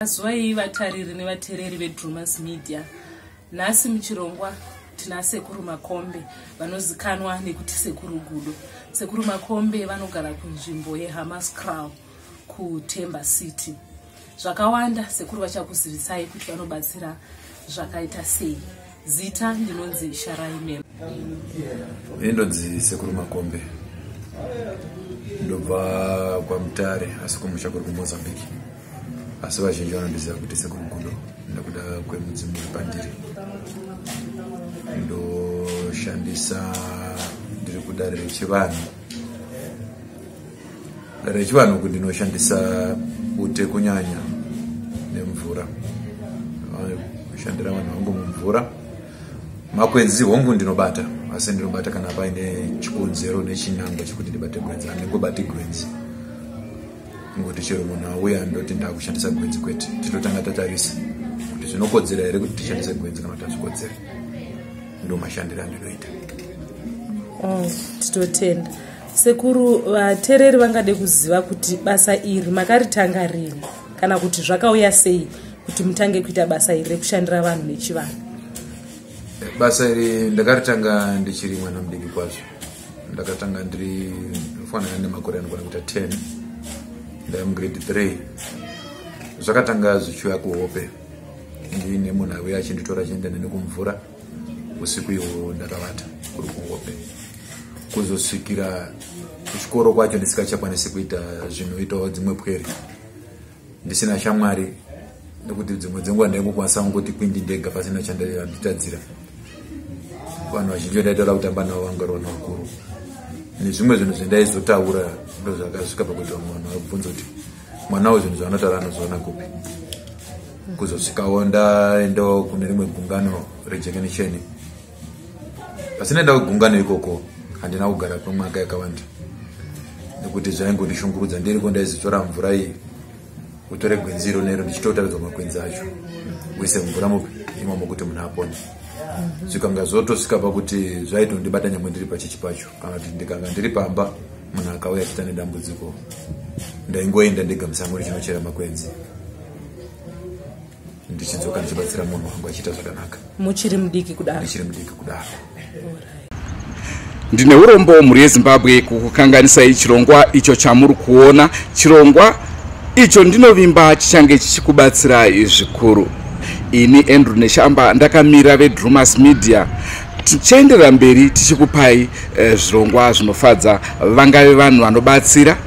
Mazuva vatariri nevateereri veDrumas Media. Nhasi muchirongwa tina Sekuru Makombe vanozikanwa nekuti Sekuru Gudo. Sekuru Makombe vanogara kunzvimbo yeHammanskraal kuTemba City. Zvakawanda sekuru vachakuzivisai kuti vanobatsira zvakaita sei. Zita ndinonzi Sharai Mem. Ini ndonzi Sekuru Makombe. Ndobva kwaMutare asi kumusha kuri kuMozambique. Asi vazhinji vanondiziva kuti Sekuru Gudo nekuda kwemudzimu uri pandiri. Ndoshandisa ndiri kudare rechivanhu. Dare rechivanhu uku ndinoshandisa bute kunyanya nemvura. Kushandira vanhu vangu mumvura. Makwenzi hongu ndinobata, asi ndinobata kana paine chikonzero nechinangwa chekuti ndibate gwenzi. Handingobati gwenzi ngokuti chero munhu auya ndoti ndakushandisa gwenzi, kwete. Titotanga tatarisa kuti zvinokodzera here kuti tishandise gwenzi kana kuti hazvikodzeri. Ndo mashandiro andinoita. Oh, titotenda sekuru. Vateereri vangade kuziva kuti basa iri makaritanga rini, kana kuti zvakauya sei kuti mutange kuita basa iri rekushandira vanhu nechivanhu? Basa iri ndakaritanga ndichiri mwana mudiki kwazvo. Ndakatanga ndiri fanana nemakore anokwana kuita 10, ndaiva mugrade 3. Zvakatanga zvichiuya kuhope, ndiine munhu auya achinditora achienda neni kumvura usiku ihwo ndakavata kuri kuhope, kuzosvikira kuchikoro kwacho ndisingachakwanisi kuita zvinoitawo dzimwe pwere, ndisina shamwari, nekuti dzimwe dzenguva ndaingokwanisa kungoti kwindi ndega pasina chandanditadzira. Vanhu vazhinji vandaitaura kutamba navo vanga vari vanhu vakuru, nezvimwe zvinhu zvandaizotaura. Ndo zvakasvika pakuti vamwe vanhu vabvunza kuti mwana uyu zvinhu zvaanotaura anozoona kupi. Kuzosvikawo ndaendawo kune rimwe gungano rejekenisheni. Pasina enda kugungano ikoko, handina kugara kwemwaka yakawanda nekuti zvaingondishungurudza. Ndiriko ndaizotora mvura iyi, utore gwenzi iro nero, ndichitotaridzwa makwenzi acho, uise mvura mupi imomo kuti munhu apone. Zvikanga zvotosvika pakuti zvaitondibata nyangwe ndiri pachechi pacho, kana kuti ndikanga ndiri pamba, munhu akauya achiita nedambudziko, ndaingoenda ndega musango ndichinochera makwenzi, ndichidzoka ndichibatsira munhu wangu achiita zvakanaka. Muchiri mudiki kudaro? Ndichiri mudiki kudaro. Ndine urombo, mhuri yeZimbabwe, kukukanganisai chirongwa icho chamuri kuona. Chirongwa icho ndinovimba chichange chichikubatsirai zvikuru. Ini Andrew Neshamba ndakamira veDrumas Media, tichienderera mberi tichikupai zvirongwa zvinofadza. Vangave vanhu vanobatsira,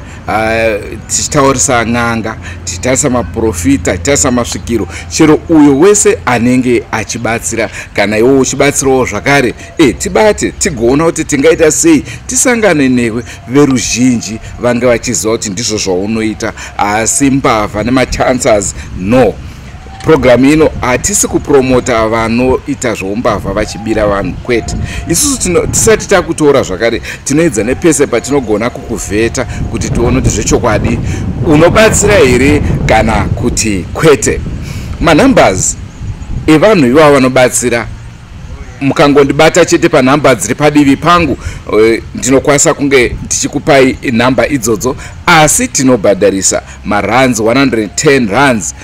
tichitaurisa n'anga, tichitarisa maprofita, tichitarisa masvikiro, chero uyo wese anenge achibatsira. Kana iwo uchibatsirawo zvakare, tibate tigoona kuti tingaita sei tisangane newe, veruzhinji vange vachiziva kuti ndizvo zvaunoita. Asi mbavha nemachances, no. Purogiramu ino hatisi kupromota vanoita zveumbavha vachibira vanhu, kwete. Isusu tisati takutora zvakare, tinoedza nepese patinogona kukuvheta kuti tione kuti zvechokwadi unobatsira here kana kuti kwete. Manumbers evanhu ivavo vanobatsira, mukangondibata chete panhamba dziri padivi pangu, ndinokwanisa kunge tichikupai nhamba idzodzo. Asi tinobhadharisa marands 110 rands,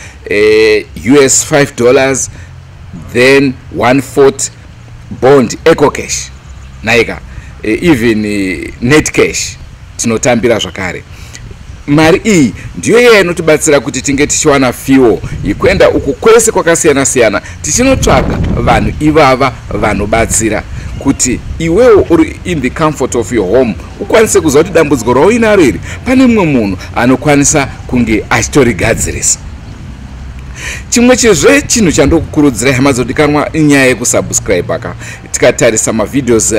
US $5, then 140 bond EcoCash naika, even net cash tinotambira zvakare. Mari iyi ndiyo iya inotibatsira kuti tinge tichiwana fuel yekuenda uku kwese kwakasiyana siyana tichinotsvaga vanhu ivava vanobatsira, kuti iwewo uri in the comfort of your home ukwanise kuziva kuti dambudziko rauinaro iri pane mumwe munhu anokwanisa kunge achitorigadzirisa. Chimwe chezve chinhu chandokukurudzirai, hama dzodikanwa, inyaya yekusubscribe ka. Tikatarisa mavideos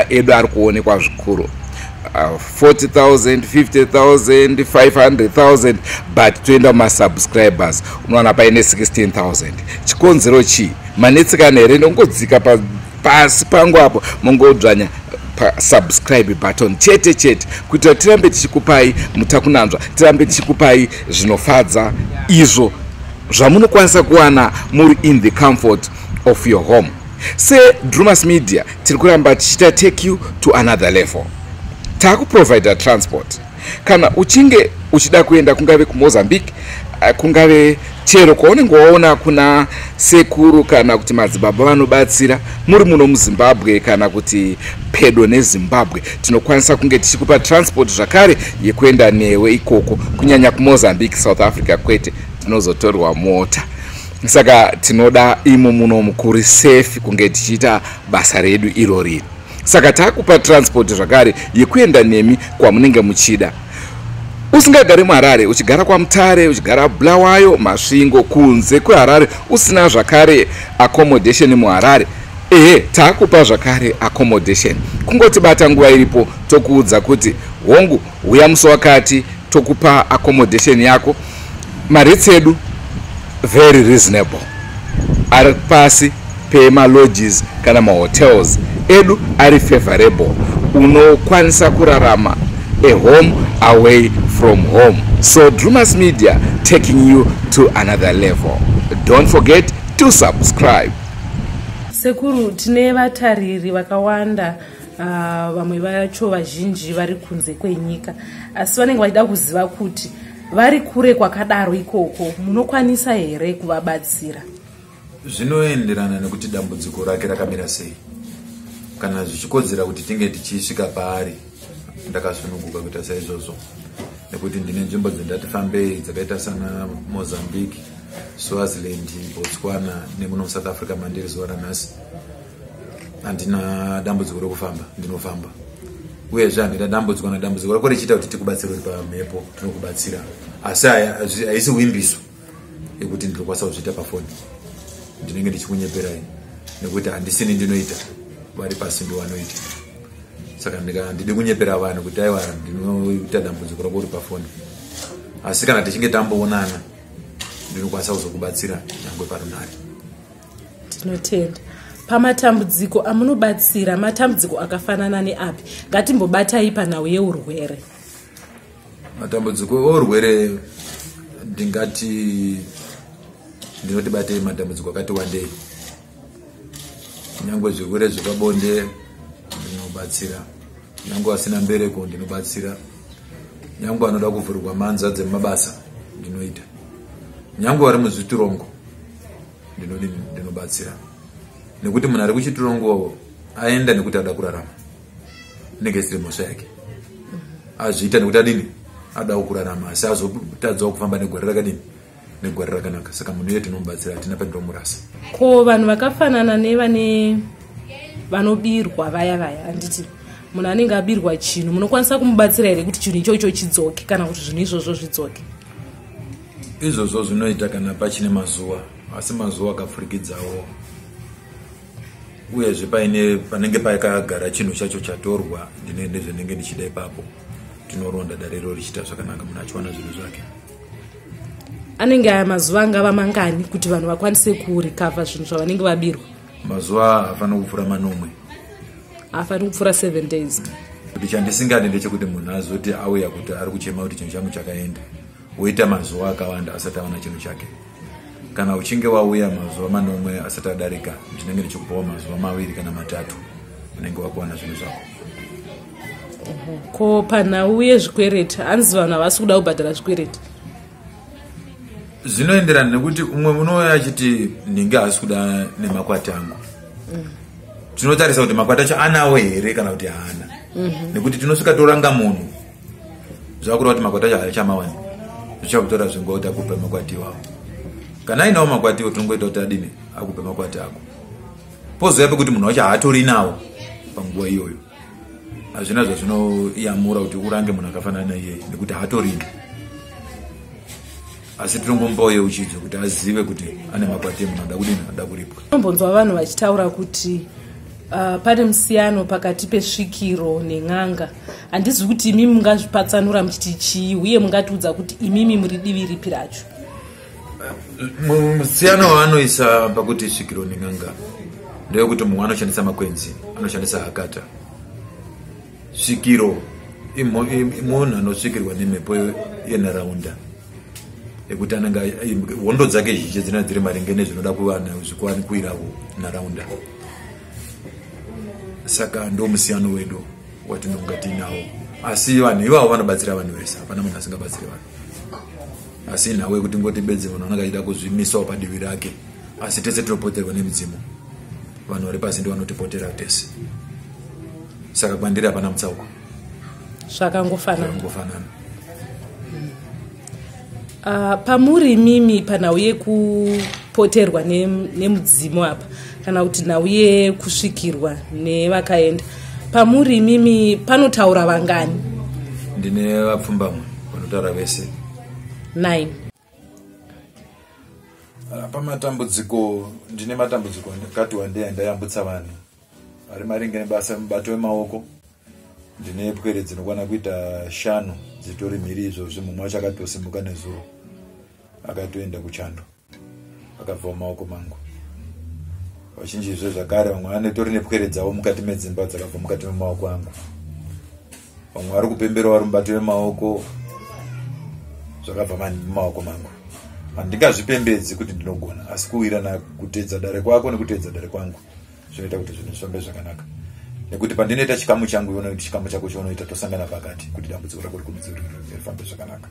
edu ari kuonekwa zvikuru, 40,000, 50,000, 500,000, but toenda mumasubscribers unowana paine 16,000. Chikonzero chii? Manetsekana here? Nongodzika pasi pangu apo, mongodzvanya pasubscribe button chete chete, kuitira tirambe tichikupai mutakunanzva, tirambe tichikupai zvinofadza izvo zvamunokwanisa kuwana muri in the comfort of your home. SeDrumas Media tiri kuramba tichiita take you to another level. Taakuprovida transport kana uchinge uchida kuenda, kungave kuMozambique, kungave Chero kwaunenge waona kuna sekuru kana kuti madzibaba vanobatsira muri muno muZimbabwe kana kuti pedo neZimbabwe, tinokwanisa kunge tichikupa transport zvakare yekuenda newe ikoko, kunyanya kuMozambique, South Africa kwete, tinozotorwa mota. Saka tinoda imo muno mukuri safe kunge tichiita basa redu iro riri. Saka takupa transport zvakare yekuenda nemi kwamunenge muchida. Usingagari muHarare, uchigara kwaMutare, uchigara Bulawayo, Masvingo, kunze kweHarare, usina zvakare accommodation muHarare, ehe, taakupa zvakare accommodation. Kungotibata nguva iripo, tokuudza kuti hongu, uya musi wakati, tokupa accommodation yako. Marates edu very reasonable, ari pasi pemalodges kana mahotels edu ari favorable. Unokwanisa kurarama a home away from home. So Drumas Media, taking you to another level. Don't forget to subscribe. Sekuru, tine vatariri vakawanda, vamwe vacho vazhinji vari kunze kwenyika, asi vanenge vachida kuziva kuti vari kure kwakadaro ikoko, munokwanisa here kuvabatsira? Zvinoenderana nekuti dambudziko rake rakamira sei. Kana zvichikodzera kuti tinge tichisvika paari, ndakasununguka kuita saizvozvo, nekuti ndine nzvimbo dzendati fambei dzakaita sana Mozambique, Swaziland, Botswana nemuno muSouth Africa mandiri zuva ranhasi. Handina dambudziko rekufamba, ndinofamba. Uyezve handina dambudziko, na dambudziko rako richiita kuti tikubatsire uri pamhepo, tinokubatsira, asi haisi wimbiso yekuti ndinokwanisa kuzviita pafoni. Ndinenge ndichikunyeperai, nekuti handisini ndinoita, vari pasi ndovanoita. Saka handidi kunyepera vanhu kuti aiwa, ndinoita dambudziko rako uri pafoni. Asi kana tichinge tamboonana, ndinokwanisa kuzokubatsira nyangwe parunhare. Tinotenda. Pamatambudziko amunobatsira, matambudziko akafanana neapi? Ngatimbobatai panhau yeurwere. Matambudziko eurwere, ndingati ndinoti batei matambudziko akati wandei. Nyangwe zvirwere zvepabonde ndinobatsira, nyangwe asina mbereko ndinobatsira, nyangwe anoda kuvhurwa manza dzemabasa ndinoita, nyangwe vari muzvitirongo ndinodini, ndinobatsira, nekuti munhu ari kuchitirongo aenda nekuti ada kurarama, inenge isiri mhosva yake. Azviita nekuti adini, adawo kurarama, asi azotadzawo kufamba negwara rakadini, negwara rakanaka. Saka munhu iye tinomubatsira, hatina pandinomurasa. Ko vanhu vakafanana nevane vanobirwa vaya vaya, handiti munhu anenge abirwa chinhu, munokwanisa kumubatsira here kuti chinhu ichocho chidzoke, kana kuti zvinhu izvozvo zvidzoke? Izvozvo zvinoita kana pachine mazuva, asi mazuva akapfurikidzawo, uyezve paine panenge pakagara chinhu chacho chatorwa, ndine nezvinenge ndichida ipapo, tinoronda dariro richiita zvakanaka, munhu achiwana zvinhu zvake. Anenge aya mazuva angava mangani kuti vanhu vakwanise kurecover zvinhu zvavanenge vabirwa? Mazuva haafaniri kupfuura 7. Haafaniri kupfuura 7 days. Kuti chandisingadi ndechekuti munhu azoti auya kuti ari kuchema kuti chinhu changu chakaenda, woita mazuva akawanda asati awana chinhu chake. Kana uchinge wauya mazuva 7 asati adarika, ndinenge ndichikupawo mazuva 2 kana 3, unenge wakuwana zvinhu zvako. Ko panhau yezvikwereti, hanzi vanhu havasi kuda kubhadhara zvikwereti? Zvinoenderana nekuti umwe unouya achiti ndinge haasi kuda nemakwati angu. Tinotarisa kuti makwati acho anawo here kana kuti haana, nekuti tinosvika toranga munhu, zvakureva kuti makwati acho haachamawani, zvichakutora zvinguva kuti akupe makwati iwawo. Kana ainawo makwati iwo, tinongoita kuti adini, akupe makwati ako. Pozouya pekuti munhu wacho haatori nawo panguva iyoyo, hazvina zvazvinoyamura kuti urange munhu akafanana naiyeye, nekuti haatorina. Asi tinongomupawo yeuchidzo kuti azive kuti ane makwati emunhu ada kudini, ada kuripwa. Unombonzwa vanhu vachitaura kuti pane musiyano pakati pesvikiro nen'anga. Handizivi kuti imimi mungazvipatsanura muchiti chii, uye mungatiudza kuti imimi muri divi ripi racho? Musiyano waanoisa pakuti svikiro nen'anga ndeyekuti mumwe anoshandisa makwenzi, anoshandisa hakata. Svikiro munhu anosvikirwa nemhepo yenharaunda, yekuti anenge hondo dzake zhinji dzinenge dziri maringe nezvinoda kuwana zvikuwira nharaunda. Saka ndo musiyano wedu watinonga tiinawo, asi vanhu ivavo vanobatsira vanhu vese, hapana munhu asingabatsiri vanhu. Asi inhau yekuti ngoti bedzi munhu anenge achida kuzvimisawo padivi rake, asi tese tinopoterwa nemidzimu. Vanhu vari pasi ndo vanotipotera tese, saka kwandiri hapana mutsauko. Zvakangofanana. Pamuri mimi panhau yekupoterwa nemudzimu apa, kana kuti nhau yekusvikirwa nevakaenda, pamuri mimi panotaura vangani? Ndine vapfumbamwe vanotaura vese. 9. Pamatambudziko, ndine matambudziko akati wandei andayambutsa vanhu ari maringe nebasa mubato wemaoko. Ndine pwere dzinokwana kuita 5 dzitori mhiri izvozvi. Mumwe wacho akatosimuka nezuro akatoenda kuchando, akabva mumaoko mangu. Vazhinjizve zvakare vamwe vanetori nepwere dzavo mukati medzimba dzakabva mukati memaoko angu. Vamwe vari kupembera vari mubato wemaoko, zvakabva mumaoko mangu. Handingazvipembedzi kuti ndinogona, asi kuwirana kuteedza dare kwako nekuteedza dare kwangu zvinoita kuti zvinhu zvifambe zvakanaka. Nekuti pandinoita chikamu changu, iwe unoita chikamu chako chaunoita, tosangana pakati kuti dambudziko rako rifambe zvakanaka.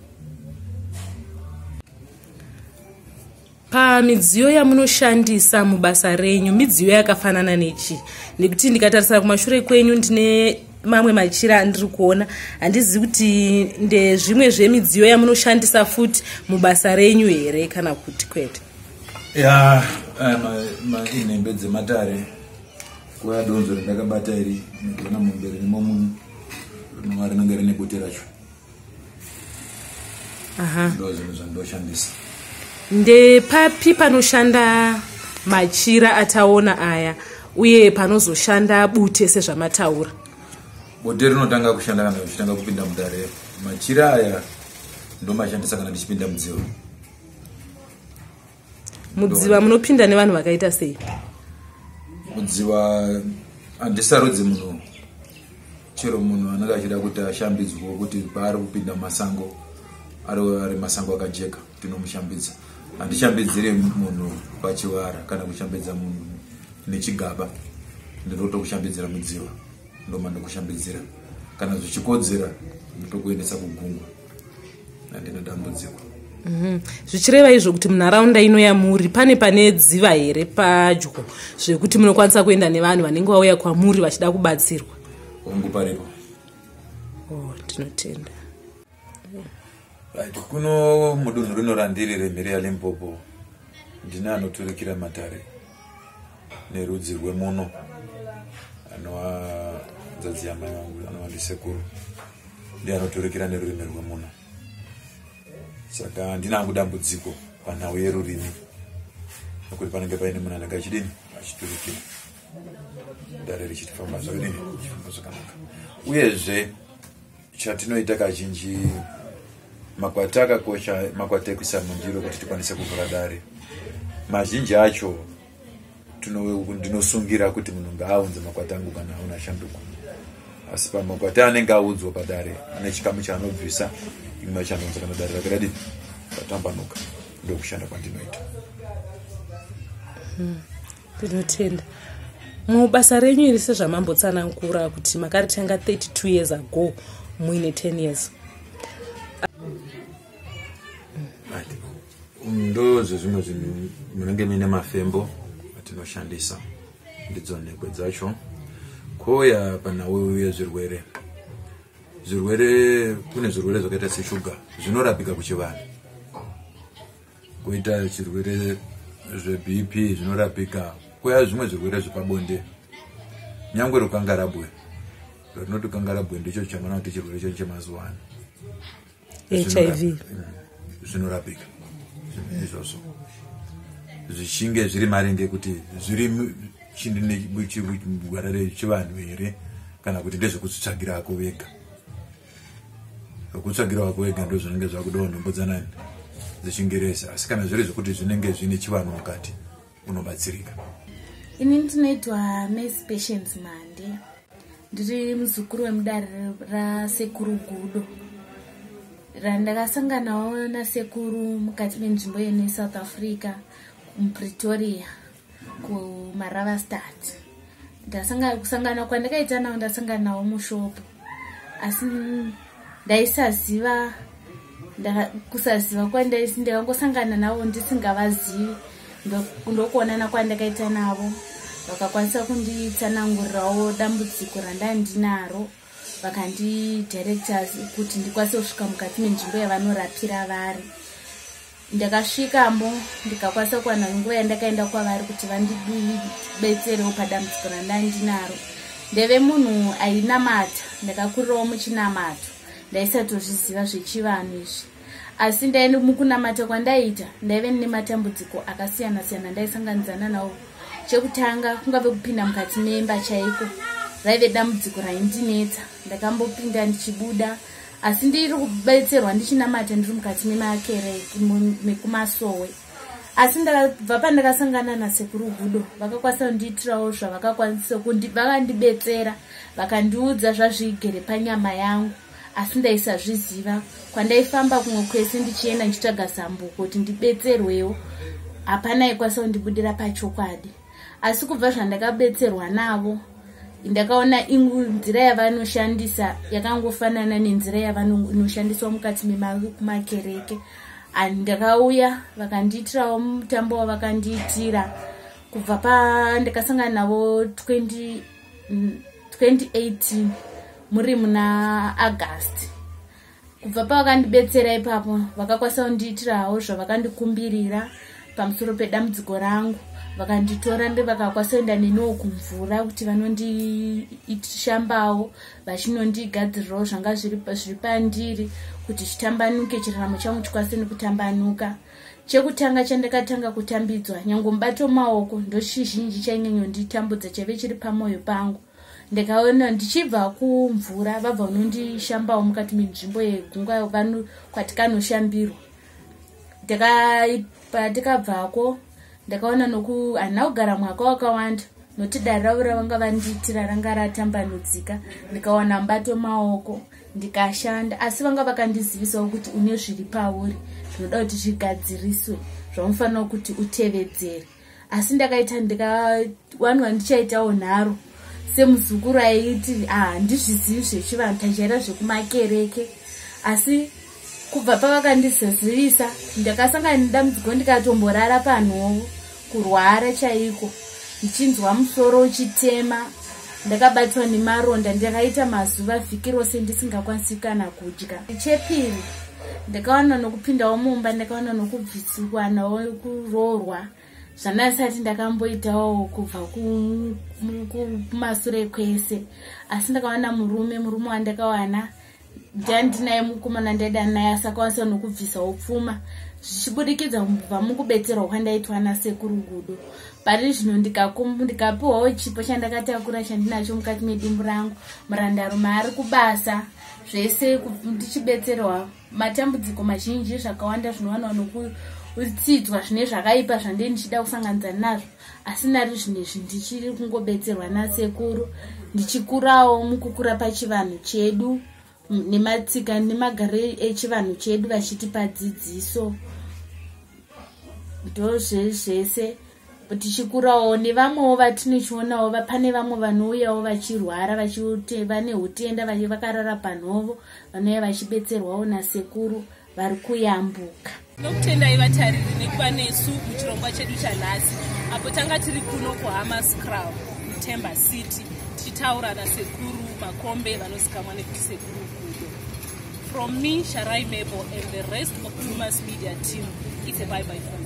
Pamidziyo yamunoshandisa mubasa renyu, midziyo yakafanana nechi? Nekuti ndikatarisa kumashure kwenyu ndine mamwe machira andiri kuona, handizivi kuti ndezvimwe zvemidziyo yamunoshandisa futi mubasa renyu here kana kuti kwete. Ya, inhembe dzematare. Kuya donzo randakabata iri nigona mombe ririmo muno, rinova rinenge rine bute racho. Ndo zvinhu zvandoshandisa. Ndepapi panoshanda machira ataona aya, uye panozoshanda bute sezvamataura? Bute rinotanga kushanda kana uchitanga kupinda mudare. Machira aya ndomashandisa kana ndichipinda mudziva. Mudziva munopinda nevanhu vakaita sei? Mudziva handisarudzi munhu, chero munhu anenge achida kuti ashambidzwe, kuti paari kupinda mumasango ari masango akajeka, tinomushambidza. Handishambidzire munhu pachivara kana kushambidza munhu nechigaba, ndinotokushambidzira mudziva, ndoma ndokushambidzira. Kana zvichikodzera ndotokuendesa kugungwa, handina dambudziko. Zvichireva izvo kuti munharaunda ino yamuri pane dziva here padyo zvekuti munokwanisa kuenda nevanhu vanenge vauya kwamuri vachida kubatsirwa? Hongu, paripo. Oh, ndinotenda. Right, kuno mudunhu rino randiri remhiri yaLimpopo, ndine anoturikira matare nerudzi rwemuno, anova nzadzi yamai vangu, anova ndisekuru, ndiye anoturikira nerurimi rwemuno. Saka handina hangu dambudziko panhau yerurimi, nekuti panenge paine munhu anenge achidini, achiturikira, dare richifamba zvakadini, richifamba zvakanaka. Uyezve chatinoita kazhinji, makwati akakosha, makwati ekuisa mundiro kuti tikwanise kuvhura dare. Mazhinji acho ndinosungira kuti munhu ngaaunze makwati angu kana aona shanduko. Asi pamakwati anenge audzwa padare, ane chikamu chaanobvisa, imwe chanounza kana dare rake radini, ratambanuka. Ndokushanda kwandinoita. Ndinotenda. Mubasa renyu iri, sezvamambotsanangura kuti makaritanga 32 years ago muine 10 years. Right. Ndo zvezvimwe zvinhu munenge muine mafembo atinoshandisa, ndidzo nhekwe dzacho. Kouya panhau yezvirwere, zvirwere, kune zvirwere zvakaita seshuga zvinorapika kuchivanhu, kuita chirwere zveBP zvinorapika, kuya zvimwe zvirwere zvepabonde, nyangwe rukangarabwe. Ratinoti kangarabwe ndicho chamana kuti chirwere chacho chemazuva ano. HIV. Zvinorapika zvinhu izvozvo, zvichinge zviri maringe kuti zviri mugwara rechivanhu here kana kuti ndezvekutsvagira ako vega. Zvekutsvagira wako wega ndo zvinenge zvakudawo nhombo dzanani, dzechingerezi, asi kana zviri zvekuti zvinenge zvine chivanhu mukati, unobatsirika. Ini ndinoitwa Miss Patience Mande, ndiri muzukuru wemudare raSekuru Gudo, randakasanganawo nasekuru mukati menzvimbo yeneSouth Africa, muPretoria, kuMaravastad. Kusangana kwandakaita nawo, ndasangana nawo mushopo, asi ndaisaziva. Kusaziva kwandaisi, ndakangosangana navo ndisingavazivi. Ndokuonana kwandakaita navo, vakakwanisa kunditsanangurirawo dambudziko randandinaro, vakandidirecta kuti ndikwanise kusvika mukati menzvimbo yavanorapira vari. Ndakasvikamo, ndikakwanisa kuwana nguva yandakaenda kwavari kuti vandibetserewo padambudziko randandinaro. Ndeve munhu ainamata, ndakakurirawo muchinamato, ndaisatozviziva zvechivanhu izvi. Asi ndaende mukunamata kwandaiita, ndaive nematambudziko akasiyana siyana ndaisanganidzana nawo. Chekutanga kungave kupinda mukati memba chaiko, raive dambudziko raindinetsa. Ndakambopinda ndichibuda, asi ndiri kubetserwa ndichinamata ndiri mukati memakereke mekumasowe. Asi ndakabva pandakasangana naSekuru Gudo, vakakwanisa kundiitirawo zvavakakwanisa, vakandibetsera, vakandiudza zvazvigere panyama yangu, asi ndaisazviziva. Kwandaifamba kumwe kwese ndichienda ndichitsvaga zambuko kuti ndibetserwewo, hapana aikwanisa kundibudira pachokwadi. Asi kubva zvandakabetserwa navo, ndakaona nzira yavanoshandisa yakangofanana nenzira yavanoshandiswa mukati memakereke. Ndakauya, vakandiitirawo mutambo wavakandiitira. Kubva pandakasangana navo 2018 muri muna August, kubva pavakandibetsera ipapo, vakakwanisa kundiitirawo zvavakandikumbirira pamusoro pedambudziko rangu. Vakanditora, vakakwanisa kuenda neniwo kumvura kuti vanondishambawo, vachinondigadzirirawo zvanga zviri pandiri kuti chitambanuke, chiraramo changu chikwanise nekutambanuka. Chekutanga chandakatanga kutambidzwa, nyange mubato maoko ndochizhinji chainyanyonditambudza, chaive chiri pamwoyo pangu. Ndikaona ndichibva kumvura, vabva unondishambawo mukati menzvimbo yegungwa kwatikanoshambirwa, patikabvako ndakaona noku handina kugara mwaka wakawanda, nokuti dare ravo ravanga vandiitira ranga ratambanudzika. Ndikawana mubato maoko, ndikashanda. Asi vanga vakandizivisawo kuti une zviri pauri zvinoda kuti zvigadziriswe, zvaunofanira kuti utevedzere. Asi ndakaita, ndikawanwa ndichaitawo nharo semuzukuru aiti handizvizivi zvechivanhu, tajaira zvekumakereke. Asi kubva pavakandizozivisa, ndakasangana nedambudziko, ndikatomborara panhovo, kurwara chaiko, ndichinzwa musoro uchitema, ndakabatwa nemaronda. Ndakaita mazuva, vhiki rose ndisingakwanisi kana kudya. Chepiri, ndakawana nokupindawo mumba, ndakawana nokubvisiwanawo kuroorwa, zvandasati ndakamboitawo kubva kumasure kwese. Asi ndakawana murume, murume wandakawana ndandinaye mukomana ndaida naye, asi akwanisa nokubvisawo pfuma zvichibudikidza kubva mukubetserwa kwandaitwa naSekuru Gudo. Pari zvino ndikapiwawo chipo chandakatakura, chandinacho mukati medumbu rangu. Murandarume ari kubasa, zvese ndichibetserwa. Matambudziko mazhinji, zvakawanda zvinowanwa nokutsidzwa, zvine zvakaipa zvandee ndichida kusanganidza nazvo, asi nari zvinezvi ndichiri kungobetserwa nasekuru, ndichikurawo mukukura pachivanhu chedu nematsika nemagariro echivanhu chedu, vachitipa dzidziso. Ndozvezvese tichikurawo nevamwewo vatinochionawo. Pane vamwe vanouyawo vachirwara, vane utenda, vakarara panhovo, vanouya vachibetserwawo nasekuru, vari kuyambuka. Nokutendai vatariri nekuva nesu muchirongwa chedu chanhasi, apo tanga tiri kuno kuHammanskraal muTemba City, tichitaura naSekuru Makombe, vanozikamwa nekuti Sekuru Gudo. From me, Sharai Mebo, and the rest of Drumas Media team, it's a bye bye for now.